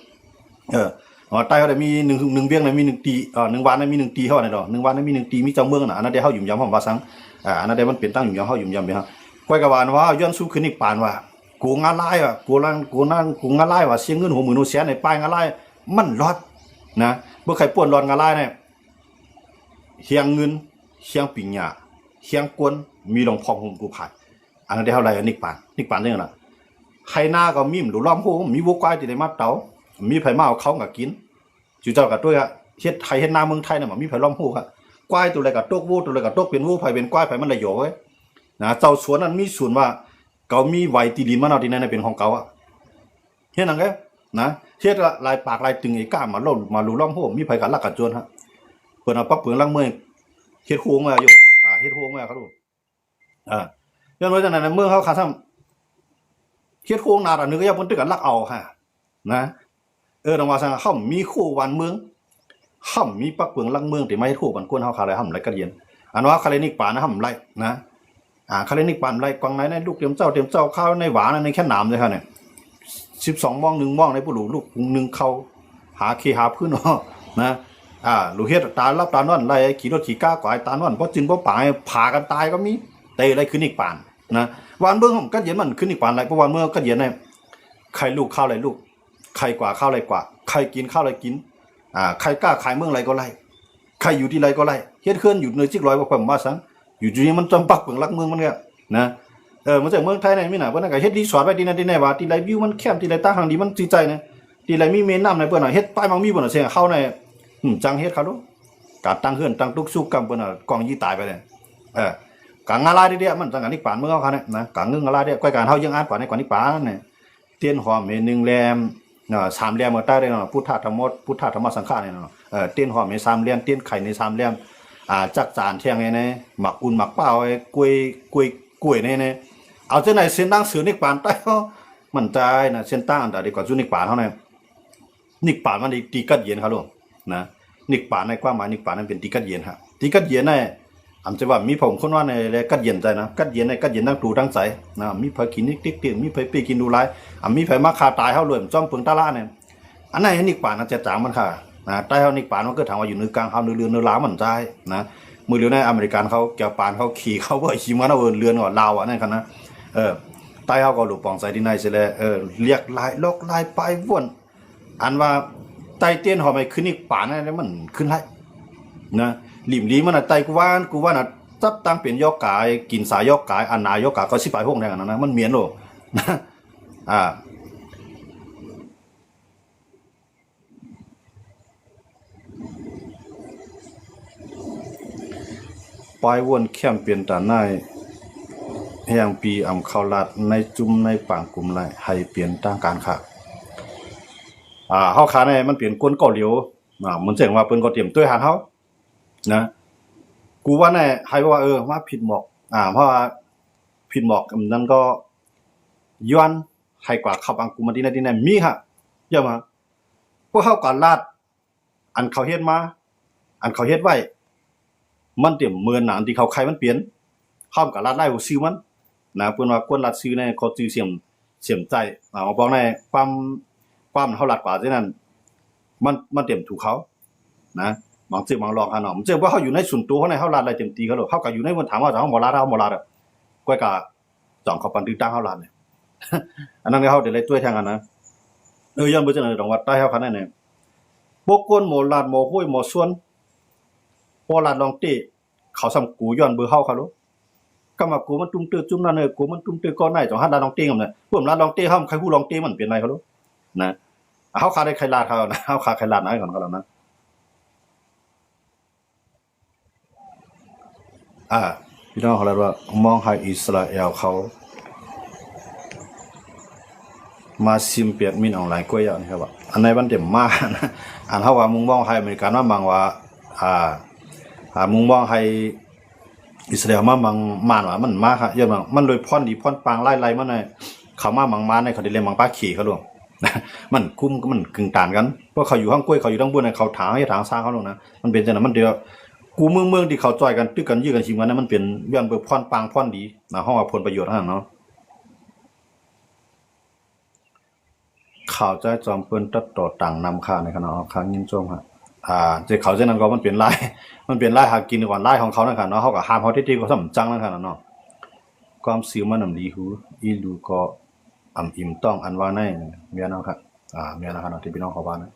ເອີ ໃຕ້ເຮົາໄດ້ມີໜຶ່ງ ໜຶ່ງວຽງນະ ມີໜຶ່ງຕີ ເອີ ໜຶ່ງວັນນະ ມີໜຶ່ງຕີເຮົານີ້ດອກ ໜຶ່ງວັນນະ ມີໜຶ່ງຕີ ມີເຈົ້າເມືອງນະ ອັນນັ້ນເດເຮົາຫຍຸມຢຳເຮົາບໍ່ວ່າສັງ ອາ ອັນນັ້ນເດມັນເປັນຕັ້ງຫຍ້ອນເຮົາຫຍຸ້ມຢຳເຮົາ ຂ້ອຍກໍວ່າ ເຮົາຍ້ອນສູ້ຄືນນິບປານວ່າ ໂກງາລາຍວ່າ ໂກງາ ໂກງາລາຍວ່າ ເສຍເງິນຫົວໝື່ນຫົວແສນໃຫ້ປາຍງາລາຍ ມັນລອດນະ ບໍ່ໃຄ່ປົ້ນລອດງາລາຍນະ ຮຽງເງິນ ຮຽງປິງຍາ ຮຽງກວນ ມີລອງພ້ອມໂຮມກູພາຍ ອັນນັ້ນເດເຮົາໄລ່ນິບປານ ນິບປານຈັ່ງນັ້ນນະ. ໄຮ່ນາກໍມີ ມັນຫຼວມໂຮ ມີງົວຄວາຍທີ່ໄດ້ມາເຕົາ ມີໃຜມາເອົາເຂົ້າກະກິນ ຈຸເຈົ້າກະຕົວະ ເຮັດໄຮ່ເຮັດນາເມືອງໄທນະ ມັນມີໃຜລ້ອມໂຮກະ ຄວາຍຕົວໃດກະຕົກ ໂວຕົວໃດກະຕົກ ເປັນໂວໃຜເປັນຄວາຍໃຜ ມັນໄດ້ຢອກເວີຍນະ. ເຈົ້າສວນນັ້ນມີສວນວ່າ ເຂົາມີໄວທີ່ດິນມາເນາະ ທີ່ໃນນັ້ນເປັນຂອງເຂົາອະ ເຮັດຫຍັງເດ້ນະ ເຮັດລະລາຍປາກລາຍຕຶງເອກາ ມາລົມ ມາລຸລ້ອມໂຮ ມີໃຜກະລັກກະຈວນຮະ ເພິ່ນເອົາປັກເປືອງຫຼັງເມືອງ ເຮັດໂຮງໄວ້ຢູ່ ອາ ເຮັດໂຮງໄວ້ເຂົາ ອາ ຍ້ອນວ່າຈັ່ງນັ້ນນະ ເມືອງເຮົາຂາດຊ້ຳ ເຮັດໂຮງໜາດອັນໜຶ່ງກໍຢ່າ ເພິ່ນຕຶກກັນລັກເອົາຫັ້ນນະ. ເອີ ຕ້ອງວ່າຊັ້ນ ເຮົາມີໂຄບ້ານເມືອງ ເຮົາມີປັກເປືອງຫຼັງເມືອງ ທີ່ມາເຮັດໂຄບ້ານກວນເຮົາ ຄາໄລເຮົາບໍ່ໄດ້ກັດແຍ່ງ ອັນວ່າຄາໄລນິບປານນະ ເຮົາບໍ່ໄດ້ນະ ອາ ຄາໄລນິບປານບໍ່ໄດ້ ກວາງໃນໃນ ລຸກເຕັມເຊົ້າ ເຕັມເຊົ້າ ຄາວໃນຫວານໃນ ໃນແຄນໜາມເດ້ເຮົານີ້ ສິບສອງໂມງ ໜຶ່ງໂມງໃນ ຜູ້ລຸກ ລຸກ ໜຶ່ງເຂົ້າ ຫາເຄຫາພື້ນເນາະ ນະ ອາ ລູກເຮັດຕາຫຼັບຕານອນໄດ້ ຂີ່ລົດຂີ່ກາກວາຍຕານອນ ບໍ່ຈືນບໍ່ປາງ ພາກັນຕາຍກໍມີ ແຕ່ໄດ້ຄືນິບປານນະ. ວ່າເບິ່ງ ມັນກັດແຍ່ງ ມັນຄືນິບປານໄດ້ ເພາະວ່າເມື່ອກັດແຍ່ງນີ້ ໃຄ່ລູກຄາວໄດ້ລູກ ໃຄ່ກວາຄາວໄດ້ກວາ ໃຄ່ກິນຄາວໄດ້ກິນ ອາ ໃຄ່ຄ້າຂາຍເມືອງໃດກໍໄດ້ ໃຄ່ຢູ່ທີ່ໃດກໍໄດ້ ເຮັດເຮືອນຢູ່ເໜືອຈິກລອຍບໍ່ຄ່ອຍມາສັງ ຢູ່ທີ່ນີ້ມັນຈຳປັກເບື້ອງຫຼັກເມືອງມັນກໍນະ. ເອີ ມັນຈາກເມືອງໄທໃນມີນະ ເພິ່ນນັ້ນກໍເຮັດຣີສອດໄວ້ທີ່ນັ້ນທີ່ນີ້ ວ່າທີ່ໃດວິວມັນແຄມ ທີ່ໃດຕາຮັ່ງດີມັນຊື່ໃຈນະ ທີ່ໄດ້ມີແມ່ນ້ຳໃນເພິ່ນນະ ເຮັດປາຍໝາກມີເພິ່ນນະ ເສຍເຮົາໃນ ຫືມ ຈັ່ງເຮັດເຂົາດູ ການຕັ້ງເຮືອນຕັ້ງຕຸກສຸກກຳເພິ່ນນະ ກອງຢີຕາຍໄປເລີຍ. ເອີ ກາງາລາຍເດະ ມັນຈັ່ງການິບປານເມືອງເຮົາຄັນນະ ກາງເງິນງາລາຍເດະ ກ້ອຍການເຮົາຍັງອ່ານປານໃນກອງນິບປານນີ້ ຕຽນຫອມໃຫ້ໜຶ່ງແຫຼມ ເນາະ ສາມແຫຼມ ເອີ ໃຕ້ເດ້ເນາະ ພຸດທະ ທຳມະ ພຸດທະ ທຳມະ ສັງຄະນີ້ເນາະ ເອີ ຕຽນຫອມໃຫ້ສາມແຫຼມ ຕຽນໄຂ່ໃຫ້ສາມແຫຼມ ອາ ຈັກຈານແທ່ງໃຫ້ແດ່ ໝາກກຸນໝາກພ້າວໃຫ້ ກ້ວຍ ກ້ວຍ ກ້ວຍໃຫ້ແດ່ ເອົາຈັ່ງໃດເສັ້ນທາງສູ່ນິບປານໃຕ້ເຮົາ ມັນຕາຍນະ ເສັ້ນທາງອັນໃດກວ່າສູ່ນິບປານເຮົານະ ນິບປານມັນທີ່ກັດເຢັນເຮົາໂລດນະ ນິບປານໃນຄວາມໝາຍນິບປານນັ້ນເປັນທີ່ກັດເຢັນຮະ ທີ່ກັດເຢັນໃນ ອຳຈະວ່າມີພະອົງຄົນວ່າໃນ ແລະ ກັດເຢັນໃຈນະ ກັດເຢັນໃນ ກັດເຢັນທັງຕູທັງໃຈນະ ມີໃຜກິນນິກຕິກຕິ ມີໃຜເປ້ກິນດູຫຼາຍ ອາ ມີໃຜມາຂ້າຕາຍເຮົາລວຍ ຈອມເປິງຕາລານີ້ ອັນນັ້ນໃຫ້ນິບປານນະ ຈະຈາງມັນຄ່ານະ ໃຕ້ເຮົານິບປານມັນຄືຖາມວ່າຢູ່ເໜືອກາງເຮົາ ເໜືອເຫຼືອເໜືອລາວມັນໃຈນະ ມື້ດຽວໃນອາເມລິກັນເຂົາ ແກວປານເຂົາ ຂີ້ເຂົາ ເວີຍ ຂີ້ມັນເອົາເລື່ອນກໍລາວ ອັນນັ້ນຄັນນະ ເອີ ໃຕ້ເຮົາກໍຫຼູປອງໃສ່ທີ່ໃນເສຍແລ້ວ ເອີ ລຽກລາຍ ລອກລາຍ ປາຍວົນ ອັນວ່າໃຕ້ຕຽນຫອມໃຫ້ຂຶ້ນນິບປານນັ້ນ ມັນຂຶ້ນໄດ້ນະ ລິມລີມັນນະ ໃຕ້ກູວານ ກູວານນະ ຈັບຕັ້ງເປັນຢໍກາຍ ກິນສາຢໍກາຍ ອານາຢໍກາຍ ກໍຊິໄປໂຮງແດງອັນນັ້ນນະ ມັນໝຽນໂລດນະ ອາ ປາຍວົນແຄມເປັນຕາໜ້າຍ ແຫ່ງປີອຳເຂົ້າລາດໃນຈຸ້ມໃນປາງກຸ່ມໄລ ໃຫ້ເປັນທາງການຄ່າ ອາ ເຮົາຂາໃນມັນເປັນກົນເກົາຫຼຽວ ອາ ມັນເຊິ່ງວ່າເພິ່ນກໍຕຽມຕົວໃຫ້ເຮົານະ ກູວ່າແນ່ ໃຫ້ວ່າ ເອີ ມາຜິດໝອກ ອາ ເພາະວ່າຜິດໝອກນັ້ນກໍຍ້ອນໃຫ້ກວ່າເຂົ້າບາງກຸ່ມມາທີ່ໃນທີ່ໃນ ມີຮະ ຢ່າມາ ພວກເຮົາກໍລາດ ອັນເຂົາເຮັດມາ ອັນເຂົາເຮັດໄວ້ ມັນເຕັມເມີນໜາທີ່ເຂົາໄຄມັນເປັນ ເຮົາກໍລາດລາຍຫົວຊື່ມັນນະ ເພິ່ນວ່າຄວນລາດຊື່ໃນຂໍ້ຈື່ສຽມ ສຽມໃຈ ອາ ບອກໃນຄວາມ ຄວາມເຮົາລາດກວ່າເຊັ່ນນັ້ນ ມັນ ມັນເຕັມຖືກເຂົານະ ບາງເທື່ອບາງລອງຫັ້ນເນາະ ເຊັ່ນວ່າເຮົາຢູ່ໃນສ່ວນຕົວເຮົາໃນ ເຮົາລາດໄດ້ເຕັມທີ່ເຂົາໂລດ ເຮົາກໍຢູ່ໃນເພິ່ນຖາມວ່າເຮົາບໍ່ລາດ ເຮົາບໍ່ລາດ ກວຍກະ ຈອງເຂົ້າປັນຕື້ຕ່າງເຮົາລາດນີ້ ອັນນັ້ນເຮົາໄດ້ໄລ່ຕົວແທງຫັ້ນນະ ເອີ ຍ້ອນບໍ່ຈັ່ງນັ້ນຕ້ອງວ່າໃຕ້ເຮົາຂະໜາດນີ້ ພວກຄົນໝໍລາດ ໝໍຫ້ວຍ ໝໍສວນ ພໍລາດລອງເຕ້ ເຂົາຊ້ຳກູຍ້ອນເບີເຮົາເຂົາໂລດ ກຳມາກູມັນຕຸ້ມເຕີຈຸ້ມນັ້ນເອີ ກູມັນຕຸ້ມເຕີກ້ອນໃນ ຕ້ອງຫັດລາດລອງເຕ້ນຳນະ ພວກລາດລອງເຕ້ ເຮົາໃຄຮູ້ລອງເຕ້ມັນເປັນໄນເຂົາໂລດນະ ເຮົາຂາໄດ້ໄຄລາດເຂົານະ ເຮົາຂາໄຄລາດນະ ກ່ອນເຂົາລະນະ. ອ່າ ພີ່ນ້ອງເຂົາເອີ້ນວ່າ ມອງໃຫ້ອິດສະຣາແອລເຂົາມາຊິມແປດມິນອອນລາຍກ້ວຍຢາກນີ້ ເຂົາວ່າ ອັນໃນວັນເຕັມມາ ອັນເຮົາວ່າມຸງມອງໃຫ້ອາເມລິກາມາມັງວ່າ ອ່າ ອ່າ ມຸງມອງໃຫ້ອິດສະຣາແອລມາມັງມານວ່າ ມັນມາ ຍ້ອນວ່າມັນໂດຍພອນດີພອນປາງລາຍໄລ່ມາໃນ ເຂົາມາມັງມານໃນ ເຂົາໄດ້ແລ່ນມັງປາເຂເຂົາຫຼວງ ມັນຄຸ້ມ ມັນກຶ່ງຕານກັນ ເພາະເຂົາຢູ່ທາງກ້ວຍ ເຂົາຢູ່ທາງບຸນ ເຂົາຖາງເຮັດທາງສ້າງເຂົາໂລດນະ ມັນເປັນຈັ່ງນັ້ນ ມັນເດ ຄູ່ເມືອງ ເມືອງທີ່ເຂົາຈ່ອຍກັນ ຕຶກກັນ ຢື້ກັນ ຊິມກັນນະ ມັນເປັນຍ້ອນເບິ່ງພອນປາງພອນດີນະ ເຮົາວ່າຜົນປະໂຫຍດຫັ້ນເນາະ. ຂ່າວຈາຍຈອມເພິ່ນຕັດຕໍ່ຕ່າງນຳຄ່າໃນຂະນະອອກຂ່າວຍິນຊົມຮະ ອ່າ ເຈົ້າເຂົາເຊັ່ນນັ້ນກໍມັນເປັນລາຍ ມັນເປັນລາຍຫາກິນກ່ອນລາຍຂອງເຂົານັ້ນຂະເນາະ ເຮົາກໍຫ້າມເຮົາຕິດໆກໍຊ້ຳຈັງນັ້ນຂະເນາະ ຄວາມຊື່ມັນນຳດີຫູ ອີລູກໍ ອຳອີມຕ້ອງອັນວ່າໃນ ແມ່ນເນາະ ອ່າ ແມ່ນແລ້ວເນາະ ທີ່ພີ່ນ້ອງເຂົາວ່ານະ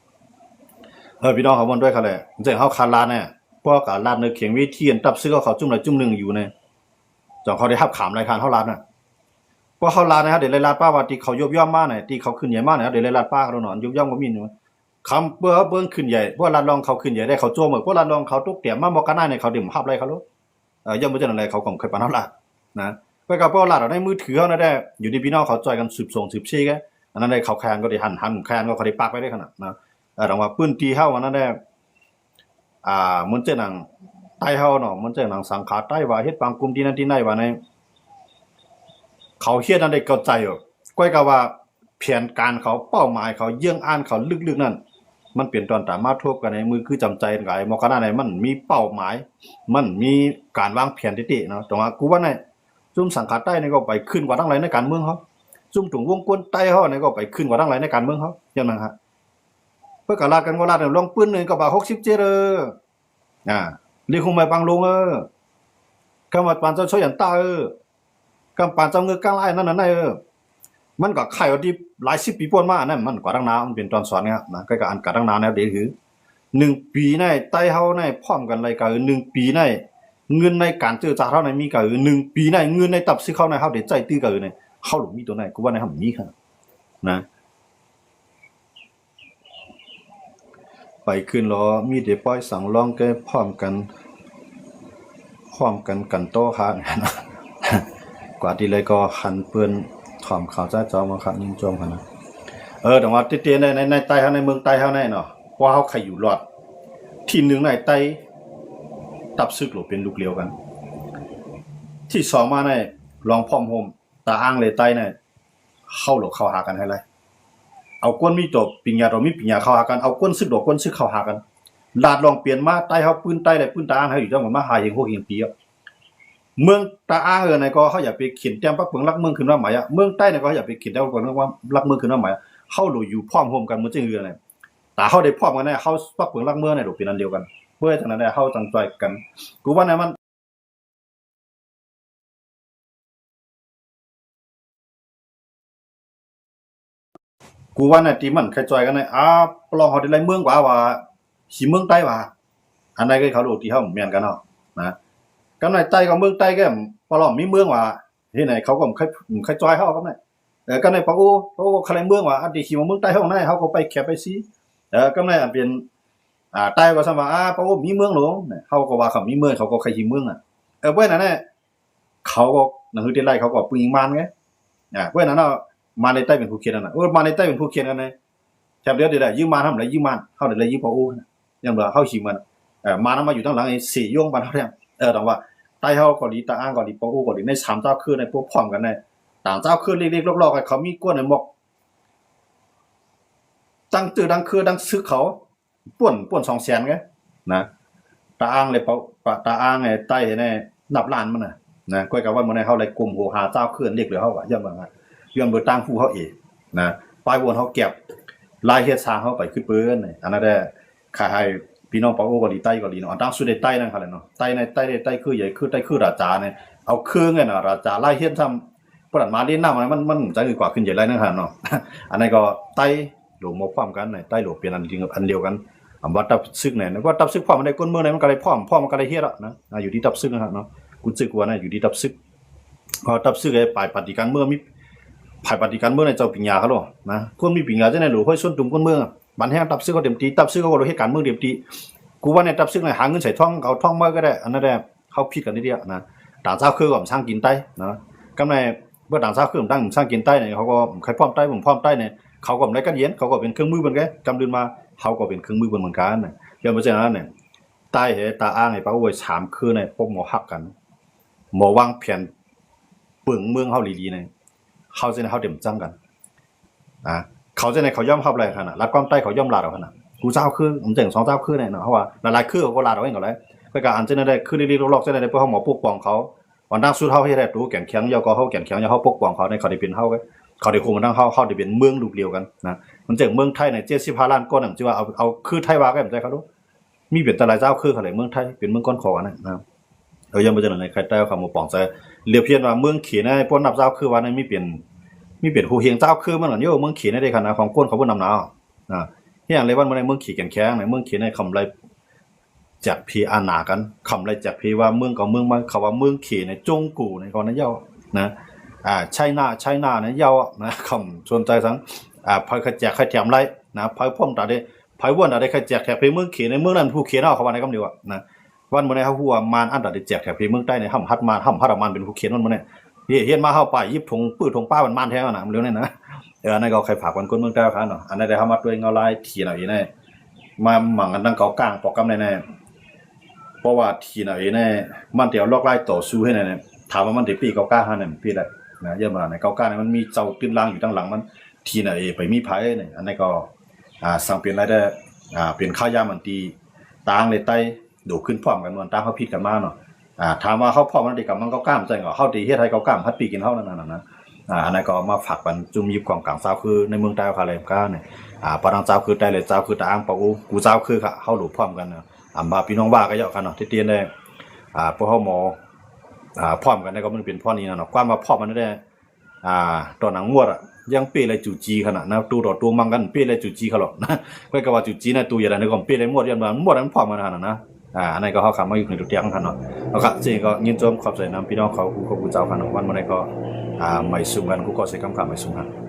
ເອີ ພີ່ນ້ອງເຂົາມ່ວນດ້ວຍເຂົາແຫຼະ ຈັ່ງເຮົາຂາດລາດແນ່ ພວກການລາດໃນເຂງເວທີ ອັນຕັບເຊືອກເຂົາຈຸ້ມໃດຈຸ້ມໜຶ່ງຢູ່ໃນ ຈັ່ງເຂົາໄດ້ຮັບຂາມລາຍການເຮົາລາດນະ ພວກເຮົາລາດນະ ເຮົາໄດ້ໄລ່ລາດປ້າວ່າ ທີ່ເຂົາຍຸບຍ້ອມມານະ ທີ່ເຂົາຂຶ້ນໃຫຍ່ມານະ ເຮົາໄດ້ໄລ່ລາດປ້າເຂົາໂລດເນາະ ຍຸບຍ້ອມກໍມີຢູ່ ຄຳເພື່ອເບິ່ງຂຶ້ນໃຫຍ່ ພວກລາດລອງເຂົາຂຶ້ນໃຫຍ່ໄດ້ ເຂົາໂຈມ ພວກລາດລອງເຂົາຕົກແຕ້ມມາໝໍກະນາຍໃນ ເຂົາໄດ້ຮັບໄລ່ເຂົາໂລດ ເອີ ຢ່າບໍ່ຈັ່ງນັ້ນແຫຼະ ເຂົາກໍບໍ່ເຄີຍປານເຮົາລາດນະ ໄປກັບພວກລາດເອົາໃນມືຖືເຮົານັ້ນແຫຼະ ຢູ່ທີ່ພີ່ນ້ອງເຂົາຊ່ອຍກັນສືບສົ່ງສືບເຊກະ ອັນນັ້ນແຫຼະ ເຂົາແຄນກໍໄດ້ຫັນ ຫັນແຄນກໍເຂົາໄດ້ປາກໄປໄດ້ຂະໜາດນະ ເອີ ຕ້ອງວ່າພື້ນທີ່ເຮົາອັນນັ້ນແຫຼະ ອ່າ ເໝືອນເຊັ່ນໜັງໃຕ້ເຮົາເນາະ ເໝືອນເຊັ່ນໜັງສັງຂາໃຕ້ວ່າ ເຮັດບາງກຸ່ມທີ່ນັ້ນທີ່ໃນວ່າໃນ ເຂົາເຮັດນັ້ນໄດ້ເຂົ້າໃຈ ກ້ອຍກະວ່າ ແຜນການເຂົາ ເປົ້າໝາຍເຂົາ ເຍືອງອ່ານເຂົາລຶກໆນັ້ນ ມັນເປັນຕອນຕາມາທົບກັນໃນມືຄືຈຳໃຈກັນ ໝໍກະນາໃນມັນມີເປົ້າໝາຍ ມັນມີການວາງແຜນຕິເຕະເນາະ ແຕ່ວ່າກູວ່າໃນ ຊຸມສັງຂາໃຕ້ນີ້ກໍໄປຂຶ້ນກວ່າທັງຫຼາຍໃນການເມືອງເຮົາ ຊຸມຕົງວົງກົນໃຕ້ເຮົານີ້ກໍໄປຂຶ້ນກວ່າທັງຫຼາຍໃນການເມືອງເຮົາ ຢ່າງນັ້ນຮະ ເພິ່ນກະລາດກັນວ່າລາດ ລອງປືນໜຶ່ງກະບາກຫົກສິບເຈັດເອີ ອ່າ ລີໂຄໄມປັງລົງເອີ ກຳມະປານເຈົ້າໂຊຢັນຕາເອີ ກຳປານເຈົ້າເງືອກາງລາຍນັ້ນນະເອີ ມັນກໍໄຂວ່າທີ່ຫຼາຍສິບປີຜ່ານມາ ອັນນັ້ນມັນກວ່າຕັ້ງນານ ມັນເປັນຕອນສອນນີ້ນະ ກໍ ກໍອັນກະຕັ້ງນານແນວເດຄືໜຶ່ງປີໃນໃຕ້ເຮົາໃນພ້ອມກັນໄດ້ກະໜຶ່ງປີໃນເງິນໃນການເຈີຈາເຮົາໃນມີກະໜຶ່ງປີໃນເງິນໃນຕັບຊຶກເຮົາໃນເຮົາໄດ້ໃຊ້ຕື້ກະໃນ ເຮົາບໍ່ມີໂຕໃນ ກູວ່າໃນເຮົາມີຂະນາດນະ. ໄປຂຶ້ນລໍ ມີແຕ່ປ່ອຍສັງລອງແກ່ພ້ອມກັນ ພ້ອມກັນກັນໂຕຄະ. ກວ່າທີ່ເລີຍກໍຫັນເພິ່ນຖອມເຂົ້າໃຈຈອມເອົາຄະ ຍິນຈອມຫັ້ນນະ. ເອີ ແຕ່ວ່າຕິດເຕໃນ ໃນ ໃນໃຕ້ເຮົາ ໃນເມືອງໃຕ້ເຮົາໃນເນາະ ເພາະເຮົາໃຄ່ຢູ່ລອດ ທີໜຶ່ງໃນໃຕ້ ຕັບຊຶກໂຫຼເປັນລູກຫຼຽວກັນ ທີສອງມາໃນລອງພ້ອມໂຮມ ຕາອ່າງ ແລະ ໃຕ້ນະ ເຮົາໂຫຼເຂົ້າຫາກັນໃຫ້ຫຼາຍ ເອົາຄົນມີໂຕປິນຍາ ໂຕມີປິນຍາເຂົ້າຫາກັນ ເອົາຄົນຊຶກ ໂຕຄົນຊຶກເຂົ້າຫາກັນ ລາດລອງປ່ຽນມາ ໃຕ້ເຮົາ ປືນໃຕ້ ແລະ ປືນຕາອ່າງ ເຮົາຢູ່ນຳກັນມາຫ້າແຮງ ຫົກແຮງປີອະ ເມືອງຕາອ່າງເອີນະ ກໍເຮົາຢາກໄປເຂັນແຕ້ມປັກເບິ່ງຫຼັກເມືອງຂຶ້ນມາໃໝ່ອະ ເມືອງໃຕ້ນະ ກໍເຮົາຢາກໄປເຂັນແຕ້ມປັກເບິ່ງຫຼັກເມືອງຂຶ້ນມາໃໝ່ອະ ເຮົາໂຫຼຢູ່ພ້ອມຮ່ວມກັນໝົດຈັ່ງເທື່ອນະ ຖ້າເຮົາໄດ້ພ້ອມກັນນະ ເຮົາປັກເບິ່ງຫຼັກເມືອງນະ ໂຕເປັນອັນດຽວກັນ ເພາະເຮັດຈັ່ງນັ້ນແຫຼະ ເຮົາຈັ່ງຊ່ອຍກັນ ກູວ່ານະ ມັນ ກູວ່ານະ ທີ່ມັນຄ່ອຍຈ່ອຍກັນນະ ອາ ປະລອງເຮົາໄດ້ຫຼາຍເມືອງກວ່າ ວ່າຊິເມືອງໃຕ້ວ່າ ອັນໃດກໍເຂົາໂລດທີ່ເຮົາແມ່ນກັນເນາະ ນະ ກັບໃນໃຕ້ກໍເມືອງໃຕ້ກໍປະລອງມີເມືອງວ່າ ເຮັດໃຫ້ເຂົາກໍຄ່ອຍ ຄ່ອຍຈ່ອຍເຮົາກັບໃນ ເອີ ກັບໃນປາໂອ ປາໂອກໍຄ່ອຍໄລ່ເມືອງວ່າ ອັນທີ່ຊິມາເມືອງໃຕ້ເຮົາໃນ ເຮົາກໍໄປແຄບໄປຊີ ເອີ ກັບໃນອັນເປັນ ອ່າ ໃຕ້ກໍຊ້ຳວ່າ ອາ ປາໂອມີເມືອງໂລດ ເຂົາກໍວ່າເຂົາມີເມືອງ ເຂົາກໍຄ່ອຍຊິເມືອງນະ ເອີ ເພາະນັ້ນນະ ເຂົາກໍ ໜັງສືເຕັນໄລ່ ເຂົາກໍປຶ້ງຍິງມານໄງ ອາ ເພາະນັ້ນເນາະ ມານໃນໃຕ້ເປັນຜູ້ຂຽນຫັ້ນນະ ໂອ້ ມານໃນໃຕ້ເປັນຜູ້ຂຽນກັນນະ ແຖມດຽວໄດ້ໄລ່ຢືມມານ ນຳໄດ້ໄລ່ຢືມມານ ເຮົາໄດ້ໄລ່ຢືມປາໂອຫັ້ນນະ ຍ້ອນວ່າເຮົາຫິວມັນ ເອີ ມານນຳມາຢູ່ທາງຫຼັງໄອ້ເສຢົງບ້ານເຮົາແທ້ ເອີ ຕ້ອງວ່າ ໃຕ້ເຮົາກໍດີ ຕາອ່າງກໍດີ ປາໂອກໍດີ ໃນສາມຊາວຄືນໃນພວກພ້ອມກັນນະ ຕ່າງຊາວຄືນເລັກໆລອກໆ ເຂົາມີກວນໃນໝວກ ຕັ້ງຕື້ດັ່ງຄືດັ່ງຊຶກເຂົາ ປ່ວນ ປ່ວນສອງແສນໄງ ນະ ຕາອ່າງແລະ ປະ ປະ ຕາອ່າງ ໃນໃຕ້ໃນນັບລ້ານມັນນະ ນະ ຂ້ອຍກໍວ່າມື້ໃດເຮົາໄດ້ກົມໂຫຫາຊາວເຂື່ອນເລັກເຫຼືອເຮົາວ່າ ຍ້ອນວ່າ ຍ້ອນເບີຕ່າງຜູ້ເຮົາເອງ ນະ ປາຍວນເຮົາແກັບ ລາຍເຮັດສ້າງເຮົາໄປຄືເປີນ ອັນນັ້ນແຫຼະ ຂ້າໃຫ້ພີ່ນ້ອງປາໂອກໍດີ ໃຕ້ກໍດີເນາະ ອັນຕ່າງສຸດໃນໃຕ້ນັ້ນຄັນແຫຼະເນາະ ໃຕ້ໃນ ໃຕ້ໃນ ໃຕ້ຄືໃຫຍ່ ຄືໃຕ້ຄືລາຈານີ້ ເອົາຄືເງິນລາຈາ ລາຍເຮັດຊ້ຳ ປະດັນມາຫຼິ້ນນຳ ມັນ ມັນຈະຄືກວ່າຂຶ້ນໃຫຍ່ຫຼາຍນັ້ນຫັ້ນເນາະ ອັນນັ້ນກໍໃຕ້ ໂລມາພ້ອມກັນນະ ໃຕ້ໂລເປັນອັນດຽວ ອັນດຽວກັນ ອຳວ່າຕັບຊຶກແນ່ ວ່າຕັບຊຶກພ້ອມໄດ້ ຄົນເມືອງໃດມັນກໍໄດ້ພ້ອມ ພ້ອມມັນກໍໄດ້ເຮັດອະນະ ອາ ຢູ່ທີ່ຕັບຊຶກນະເນາະ ກູຊຶກວ່ານະ ຢູ່ທີ່ຕັບຊຶກ ເພາະຕັບຊຶກໄອ້ຝ່າຍປະຕິການເມືອງມີ ຝ່າຍປະຕິການເມືອງໃນເຈົ້າປິນຍາເຂົາໂລດນະ ຄົນມີປິນຍາຈັ່ງໃດໂລ ຫ້ວຍຊົນຕຸມຄົນເມືອງ ບາດແຮງຕັບຊຶກເຂົາເຕັມທີ່ ຕັບຊຶກເຂົາກໍເຮັດການເມືອງເຕັມທີ່ ກູວ່າໃນຕັບຊຶກນະ ຫາເງິນໃສ່ທ້ອງ ເອົາທ້ອງມາກໍໄດ້ ອັນນັ້ນແຫຼະ ເຮົາຜິດກັນນີ້ເດຍນະ ຕ່າງຊາວເຂື່ອນກໍບໍ່ສ້າງກິນໃຕ້ນະ ກຳໃນ ເມື່ອຕ່າງຊາວເຂື່ອນຕ່າງສ້າງກິນໃຕ້ນີ້ ເຂົາກໍໃຄພ້ອມໃຕ້ ເບິ່ງພ້ອມໃຕ້ນີ້ ເຂົາກໍບໍ່ໄດ້ກັນເຢັນ ເຂົາກໍເປັນເຄື່ອງມືເພິ່ນໄງ ກຳດື່ມມາ ເຮົາກໍເປັນເຄື່ອງມືເພິ່ນເໝືອນກັນ ຍ້ອນເພາະສະນັ້ນນີ້ ໃຕ້ເຮ ຕາອ່າງ ປາໂອຍ ສາມຄືນນີ້ ພວກໝໍຮັກກັນ ໝໍວາງແຜນເບິ່ງເມືອງເຮົາດີໆນີ້ ເຮົາຈັ່ງໃດເຮົາເຕັມຈັ່ງກັນ ອາ ເຂົາຈັ່ງໃດເຂົາຍອມຮັບໄດ້ຂະໜາດ ລັດຄວາມໃຕ້ເຂົາຍອມລາດເອົາຂະໜາດ ກູຊາວຄື ມັນຈັ່ງສອງຊາວຄືນີ້ເນາະ ເຮົາວ່າຫຼາຍໆຄືເຂົາກໍລາດເອົາເອງກໍໄດ້ ແຕ່ກໍອັນຈັ່ງໃດຄືເລັກໆລອກໆ ຈັ່ງໃດເພື່ອເຮົາໝໍປົກປ້ອງເຂົາ ວັນທາງສຸດເຮົາເຮັດໃຫ້ໂຕແຂງແຂງ ແລ້ວກໍເຮົາແຂງແຂງ ແລ້ວເຮົາປົກປ້ອງເຂົາ ໃນເຂົາໄດ້ເປັນເຮົາ ເຂົາໄດ້ໂຮມມາທາງເຮົາ ເຮົາໄດ້ເປັນເມືອງລູກດຽວກັນນະ ມັນຈັ່ງເມືອງໄທນີ້ ເຈັດສິບຫ້າລ້ານຄົນ ຈັ່ງວ່າເອົາ ເອົາຄືໄທວ່າກໍບໍ່ໃຊ່ເຂົາ ມີເປັນຕະຫຼາຍຊາວຄືເຂົາແຫຼະ ເມືອງໄທເປັນເມືອງກ້ອນຂອງອັນນັ້ນນະ ເອີ ຢ່າງບໍ່ຈັ່ງນັ້ນໃນໃຄແຕ້ວເຂົາບໍ່ປອງໃຈ ຫຼຽວພຽງວ່າເມືອງເຂນໃນພວກນັບຊາວຄືວ່ານັ້ນມີເປັນ ມີເປັນໂຮຮຽງຊາວຄືມັນກັນຢູ່ ເມືອງເຂນໃນເດ້ຄັນນະ ຂອງກົນເຂົາບໍ່ນຳໜາວນະ ເຮັດຫຍັງເລີຍ ວັນມື້ໃນເມືອງເຂນແກ່ນແຂງໃນ ເມືອງເຂນໃນຄຳໄລ ຈາກເພອານາກັນ ຄຳໄລຈາກເພວ່າເມືອງເກົ່າເມືອງໃໝ່ ເຂົາວ່າເມືອງເຂນໃນຈົງກູໃນກ່ອນນະເຍົານະ ອາ ໄຊນາ ໄຊນານະເຍົານະ ຄຳສົນໃຈສັງ ອາ ໃຜຂະແຈກໃຜແຖມໄລນະ ໃຜພ້ອມຕາເດ ໃຜວ່າຕາເດ ໃຜແຈກແຖມເພເມືອງເຂນໃນ ເມືອງນັ້ນຜູ້ເຂນເຮົາ ເຂົາວ່າໃນຄຳດຽວນະ ວັນມື້ໃນເຮົາຮູ້ວ່າມານອັນຕາໄດ້ແຈກແຖມເພເມືອງໃຕ້ໃນ ຫ້ຳຮັດມານ ຫ້ຳຮັດເອົາມານເປັນຜູ້ເຂນວັນມື້ໃນ ເຮັດ ເຮັດມາເຮົາໄປຍິບຖົງ ປືຖົງປ້າມັນມານແທ້ນະ ເລື່ອງນີ້ນະ ເອີ ອັນນັ້ນກໍໃຫ້ຝາກວັນຄົນເມືອງໃຕ້ເຮົານະ ອັນນັ້ນໄດ້ເຮົາມາດ້ວຍເງົາລາຍ ທີເອັນເອ ໃນ ມາໝັ້ງກັນຕັ້ງເກົາກາງປອກກັບໃນ ໃນ ເພາະວ່າ ທີເອັນເອ ໃນ ມັນໄດ້ເອົາລອກລາຍຕໍ່ສູ້ໃຫ້ໃນ ໃນ ຖາມວ່າມັນໄດ້ເປ້ເກົາກາງຫັ້ນນະ ເປ້ໄດ້ນະ ຍ້ອນວ່າໃນເກົາກາງໃນມັນມີເຈົ້າຕື່ນລາງຢູ່ທາງຫຼັງມັນ ທີເອັນເອ ໄປມີໃຜໃນ ອັນນັ້ນກໍ ອ່າ ສັງເປັນລາຍໄດ້ ອ່າ ເປັນຂ່າວຍາມອັນທີ່ຕ່າງໃນໃຕ້ ໂດດຂຶ້ນພ້ອມກັນ ເມື່ອຕ່າງເຮົາຜິດກັນມາເນາະ ອ່າ ຖາມວ່າເຮົາພ້ອມແລ້ວຕິກັບມັນເກົາກາງ ໃຊ່ກໍ ເຮົາໄດ້ເຮັດໃຫ້ເກົາກາງ ພັດປີກິນເຮົານັ້ນນະ ອ່າ ອັນນັ້ນກໍມາຝາກປັນຈຸ່ມຍິບຂອງກາງຊາວຄືໃນເມືອງໃຕ້ເຮົາຄະແລ້ວກັນ ອ່າ ປະທັງຊາວຄືໃຕ້ ແລະ ຊາວຄືຕາອ່າງປາອູ ກູຊາວຄືຄະ ເຮົາໂຫຼພ້ອມກັນນະ ອຳວ່າພີ່ນ້ອງວ່າກໍເຍາະຄະເນາະ ທີ່ຈະໄດ້ ອ່າ ພວກເຮົາໝໍ ອ່າ ພ້ອມກັນໄດ້ກໍມັນເປັນພອນນີ້ນະເນາະ ຄວາມວ່າພ້ອມມັນໄດ້ ອ່າ ຕອນໜັງງວດອະ ຍັງເປ້ໄດ້ຈູ້ຈີ້ຂະໜາດນະ ໂຕຕໍ່ໂຕມັງກັນ ເປ້ໄດ້ຈູ້ຈີ້ຂະຫຼອກນະ ຂ້ອຍກໍວ່າຈູ້ຈີ້ນະ ໂຕໃຫຍ່ໃດກໍເປ້ໄດ້ໝົດ ຍ້ອນວ່າໝົດມັນພ້ອມກັນຫັ້ນນະ ອ່າ ອັນນັ້ນກໍເຮົາຄະມາຢູ່ໃນຕົວຢ່າງຫັ້ນເນາະ ເຮົາກະເຊິ່ງກໍຍິນຊົມຂອບໃຈນຳພີ່ນ້ອງເຂົາ ຄູເຂົາ ຄູເຈົ້າຂະເນາະ ວັນມື້ໃດກໍ ອ່າ ໄໝສຸມກັນ ຄູກໍໃສ່ຄຳຂາໄໝສຸມຫັ້ນ